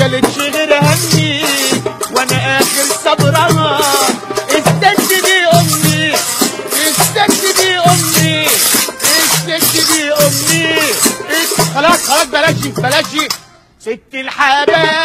شالتش غير همي وانا اخر صبرها. الست دي امي، الست دي امي، الست دي امي. خلاص خلاص بلاش بلاش. ست الحبايب.